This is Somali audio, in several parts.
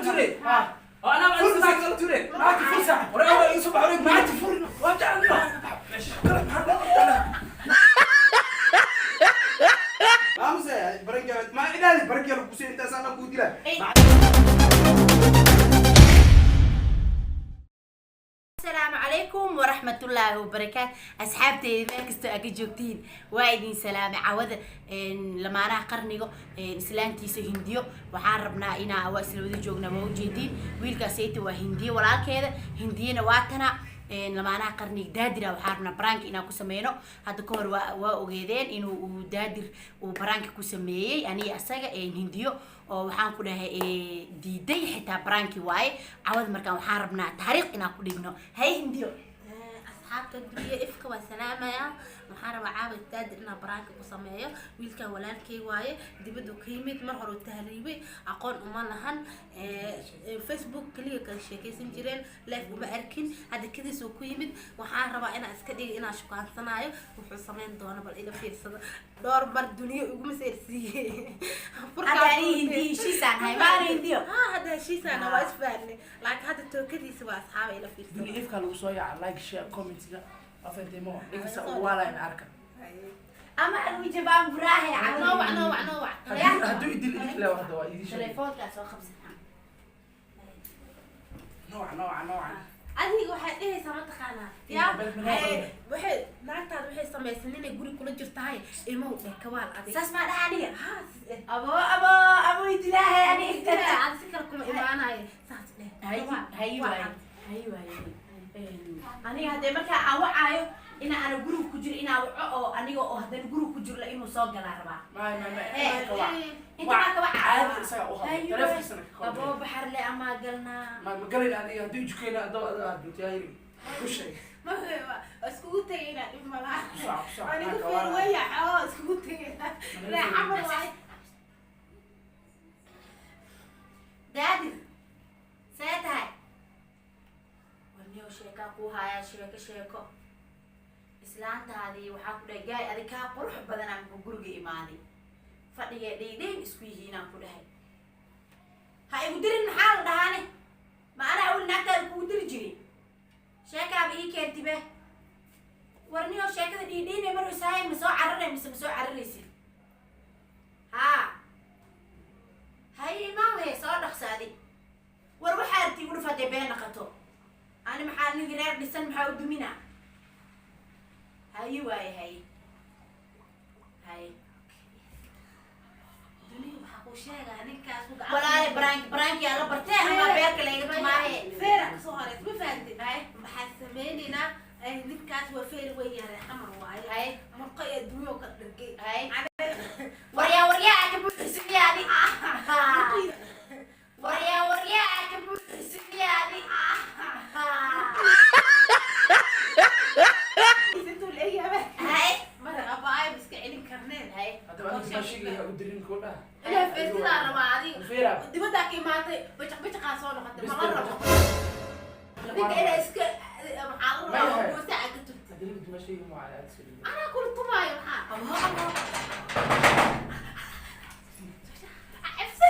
Ture. Oo anaa Fur naagta la ture. Naagta fur saaxib. Wareeg waa isu bax wareeg naagta fur. Waa jecel. Kala maxaa la qabtaa? Maamuse baranka ma ilaali baranka lagu soo intaas ana ku dila. Asalaamu calaykum waraxmatullaahi wabarakaat, asxaabteyda meel kastoo aad ka joogtiin, waa idin salaamay. Cawada lamaanaha qarniga islaantiisa Hindiyo waxaan rabnaa inaa waa isla wada joognaa. Waa ujeediin, wiilkaasayta waa Hindiyo, walaalkeeda Hindiyana waa tana. Lamaanaha qarniga Daadira waxaan rabnaa prank inaan ku sameyno. Hadda ka hor waa ogeedeen inuu uu Daadir uu prank ku sameeyey aniga asaga Hindiyo, oo waxaan ku dhahay diiday xitaa prank-i waaye. Cawada markaan waxaan rabnaa taariikh inaan ku dhigno. Hay Hindiyo. Asxaabta duniya ifka waa salaamaya. Waxaan rabaa caawa Daadir inaan prank-a ku sameeyo. Wiilkan walaalkay waaye, dibaddu ka yimid, mar hore uu tahriibay, aqoon uma lahan. Facebook kaliya kala sheekaysan jireen, live uma arkin. Hadda kadiis uu ku yimid. Waxaan rabaa inaan iska dhigo inaan shukaansanayo. Wuxuu sameyn doono bal ila fiirsado. Dhowr mar duniya iguma seersiiyey. Hadda aniga Hindiyo heshiisaan hay maana Hindiyo? Ha, hadda heshiisaana waa isfahanay, laakiin hadda tookadiisa waa asxaaba ila fiirsado. Dunia ifka lagu soo yaaca, like, share, comment-ga afentimo inkasta ugu waalayn arka. Ama alwijabaan buraahe. Noowac, noowac, noowac. Hadduu idil idin leeyo hadda waa idin sheegay. Telefoonkaa soo qabsan. Nooca nooca nooca. Adiga waxaad dhehaysaa, mataqaanaa, yaa waxay naagtaada waxay samaysan inay guri kula jirtahay, ilmahu dheh kawaal adig. Saas maa dhaha aniga? Ha. Abo, abo, abo, idilaahe aniga. Ad si kale kuma imaanayo, saas dheh. Hay. Kawaal, hay. waa Waaye. cad. Hay waaye. Aniga haddee markaa aan wacaayo ina ana guriga ku jiro inaa waco, oo aniga oo haddana guriga ku jirla inuu soo galaa rabaa. Maay maay maay. Eh, ka wac. Inta maa ka wacaa? Caadi isaga u hadlo. Hay. Taleefankiisana ka abo kor. Baxar le amaa galnaa. Ma ma galayna adiga haddii jukeyna adoo adoo aad buntiyaa ku sheeg. Ma waa iskugu tegaynaa, dhib malaha. Ku soco, ku soco. Aniga naagta feer waa- weya oo iskugu tegaynaa, raaxamar waay. Daadir, see tahay? Warniyow, sheekaa kuu hayaa, sheeko sheeko. Islaantaadii waxaa ku dhahay gaay adig kaa qurux badanaa muxuu guriga imaaday, fadhigee dhaydhayn isku yihiinaan ku dhahay. Ha igu dirin, maxaa la dhahaane? Ma anaa awli naagtaada kugu diri jiray? Sheekaaba ii keentibe. Warniyow, sheekada dhiidhiinay mar isahay, ma soo cararay mise ma soo cararaysid? Haa, hay, imaamhe, soo dhaqsaadi. War waxaa arti igu dhuf hadday been naqato. Ani maxaa nigi reer dhisan maxaa u dumina? Haye waaye, haye haye. Duniya waxaa kuu sheegaa ninkaas ku gacan. Walaale, prank prank-yaa la bartee ama beerka layga tumaaye. Feera kasoo horeys, ma fahamtid? Haye. Waxaan sameynaynaa ninkaas waa feer weyn yahay, xamar waaye. Haye. Murqo iyo adduunyo ka dhigay. Haye, waryaa waryaa ka buuxismiyaadi, waryaa waryaa ka buuxismiyaadi. Intuu leeyahay. Haye. Mara abaayo iska celin karneen. Haye. Haddaba adiga ma sheegaya u dirin koo dhaha. Ilaa feertidaa rabaa adiga. Feera. Dibaddaa ka imaatay, bajaq bajaqaa soo noqotay, mala rabo ninka inaa iska maxaa la rabaa Mayahay. goosa aa ka turtid. Haddii ma sheegi ma aad iska dhigin. Anaa kula tumaayo maxaa. Abo, abo. Cabsi.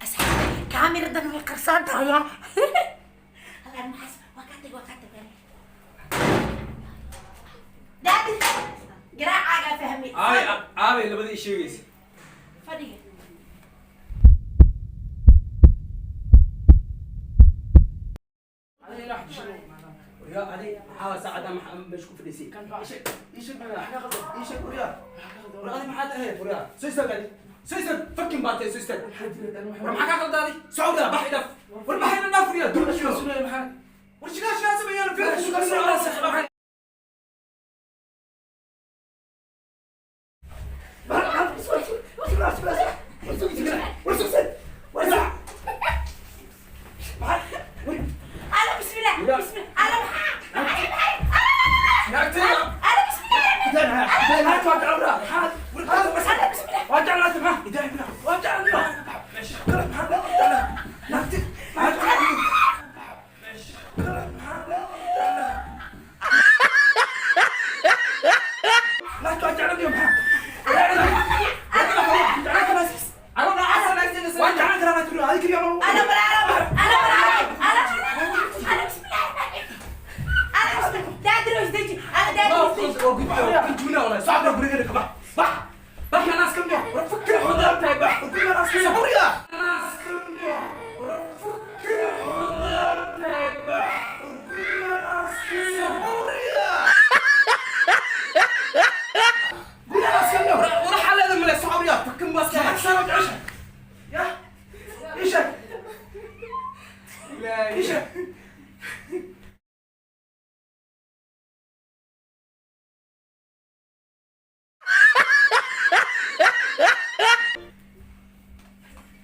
Asxaabi, kaamiradan way qarsoon tahay. Ya halkaan maxaas waa kaa tag, waa kaa tag. Daadi, garaacaagaa fahmay. Aabay, aabay, labadii sheegaysa. Fadhiga. Adiga ilaa wax dishay. Waryaa, adi maxaa saacadda maxaa meesha ku fadhiisay? Kan baa ii sheeg. Maxaa ka qaldan? Ii sheeg, waryaa. Maxaa ka qaldan? War adi maxaad ahayd, waryaa? Soo istaag adi, soo istaag. Fucking baa tahay, soo istaag. Maxaa jira dan? War maxaa kaa qaldaaday? Soco waryaa, bax idhaaf. War baxay ina dhaaf, waryaa, dul Maxaa sunaya maxaa? War shigaa shigaa sameeyaan. Maxaa Fiir. saaxiib? Ala, bismillah, bismillah. Ala, maxaa maxay maxay? Ala, bismillah. Ala, bismillah. انا برا انا برا انا انا بسم الله انا بسم الله دادر وش دجي انا دادر وش دجي.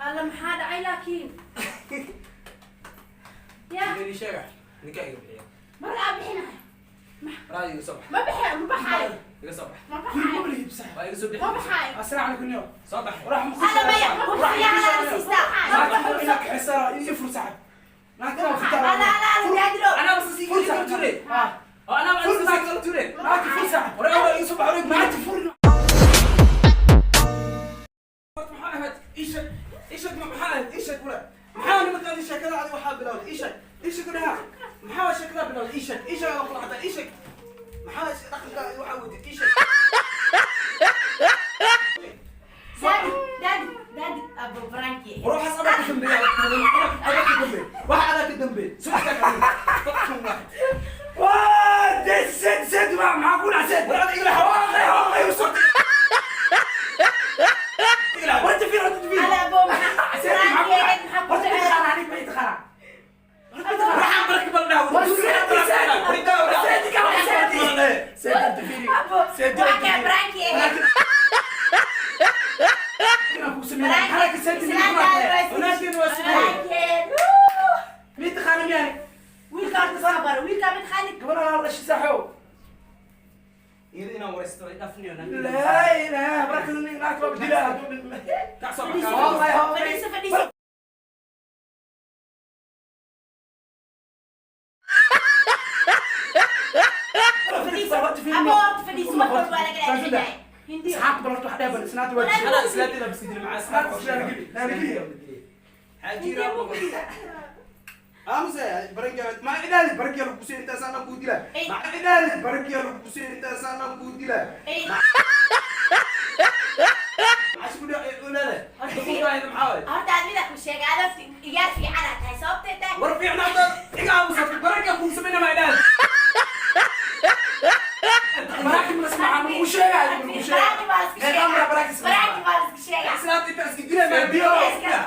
Alla maxaa dhacay laakiin ya mar aa bixinahay ma bixi ma baxaayo ma baxaayo ma baxaayo السلام عليكم اليوم راح هذا ما يا انا سيستا لا لا لا دادرو انا بس سيجي توري انا بس سيجي توري دادر دادر دادر ابو برانكي وروح اسالك كدمبي انا كدمبي واحد انا كدمبي سمعتك سد سد معقول سد ولا يقول والله وصلت وانت فين وانت فين على ابو برانكي وانت بيتخانق عليك بيتخانق راح بركب النهر سد انت فيني سد ابو برانكي حركة سد برانكي مين يعني ويلكا تصبر ويلكا متخانق قبل انا الله شو سحو لا لا بركز اني معك بدي والله فديسو فديسو ابو فديسو ما كنت ولا قاعد هندي اسحاق بلغت واحدة بل سنات وجه انا اسلاتي بس يدري مع سنات لا نقلي امسه برنجا ما إداري برنجا لو كوسين انت سانا كوديلا ما إداري برنجا لو كوسين انت سانا كوديلا عشان ولا لا horta aad mida ku sheegay adaa igaar fiican aad tahay sababtay tahay ورفيعنا iga baraka kuu sameynaa ma idhaahdo براكم نسمع مو شيء مو شيء Baraaki baa la iska sheegaa. Baraaki baa la iska sheegaa. islaanta inta iska dilay ma Biyo.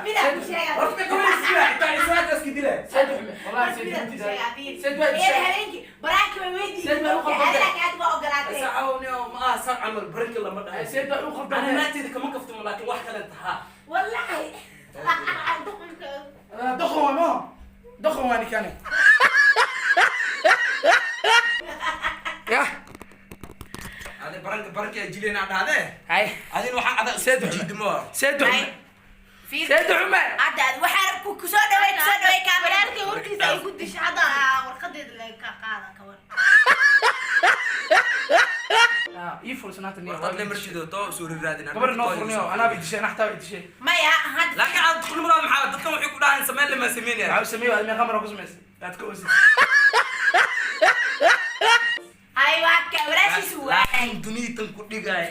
Mida ku sheegaa. horta ma qabin iska inta islaanta iska dilay سيد حمد والله سيد Mida ku حمد sheegaa, fiir. سيد واحد Iyada habeenkii baraaki way weydiisay. Sayd waa u qaldan. Adiga aad waa ogolaatay. saawni ma ah san camal baraka lama dhahay سيد واحد ana وخلطان naagteeda kama kaftamo laakiin wax kale tahaa Wallahi. ضخم ما ضخم وانا كان يا adi baranka baranka jilina dhahde هاي adin waxa ada Sayd jiidmo سيد حمد Fiir. سيد حمد Hadda aad waxaa ku soo dhaweey, ku soo dhaweey kaamera. Walaalkay hortiisa ay ku dishay hadda warqadeeda laga ka qaada kawan. يفرس ناتني warqad le marshido to suuri raadina قبل نوفر نيو انا بدي شيء انا احتاج بدي شيء Maya, hadda laakiin aad kulmada maxaa dadkan waxay ku dhahaan sameyn lama sameynaya عاوز سميه هذا قمر قسمس لا تكوز Ay, waa ka walaashiisu waa. laakiin dunidan ku dhigay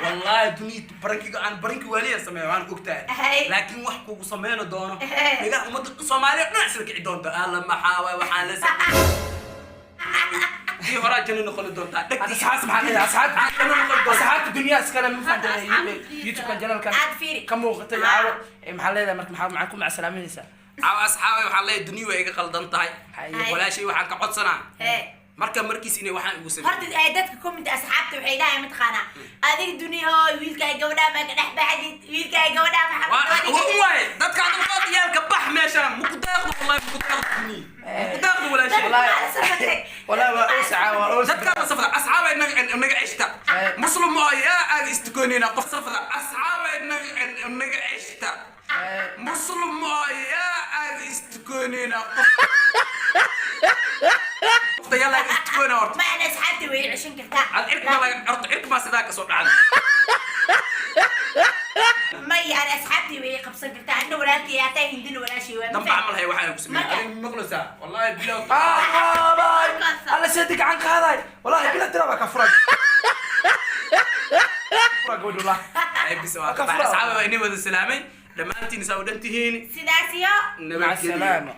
wallahi dunid barankiga aan baranki waaliya sameeyo waan ogtahay Hay. laakiin wax kugu sameyn doono Hey. dhiga ummadda Soomaaliya dhan isla kici doonta alla maxaa waay waxaan la sameeyay horaa janno noqon doontaa اصحاب سبحان اصحاب janno noqon doontaa اصحاب الدنيا اسكالا ما فهمت يوتيوب كان جنال كان Aad fiiri. كم وقت عاو maxaa leedahay marka maxaa maxaa ku macsalaaminaysaa caawa asxaabay waxaan leeyahay duniyu way iga qaldan tahay Hay. walaashay waxaan ka codsanaa Hey. marka markiis inay waxaan igu sameeyeen Horta ay dadka comment asxaabta waxay dhahay mataqaanaa adiga duniyahooy wiilka ay gabadha ma ka dhex baxdid wiilka ay gabadha ma waa waaye dadka adalkood ciyaalka bax meeshaan muku daaqdo wallahi muku daaqdo duniyu muku daaqdo walaashay والله waa اوسع waa اوسع dadka la safra asxaabay naga ceshta muslim oo yaa aaga istukoonina qof safra asxaabay naga ceshta muslim oo yaa aaga istukoonina qof qofta yaa laaga istukoona horta ma ana asxaabta way ceshan kartaa ad cirka ma laga horta cirka ma sidaa Samadaa ka soo dhacday. May, yani asxaabtii way qabsan kartaa, anna walaalkay hataa, Hindina walaashay waa. Damba camal hay waxaan ku sameeyay. Adiga maqlaysaa, wallahi bilow. Aabay, alla seedi gacan qaaday, wallahi bila tira baa ka furan fura gabadhu lah. Ay bis waa Ka ka fura. Asxaabay, waa inay wada salaamay dhammaantiin, saa u dhan tihiin. Sidaas iyo Maca nabadgelyo. Salaama.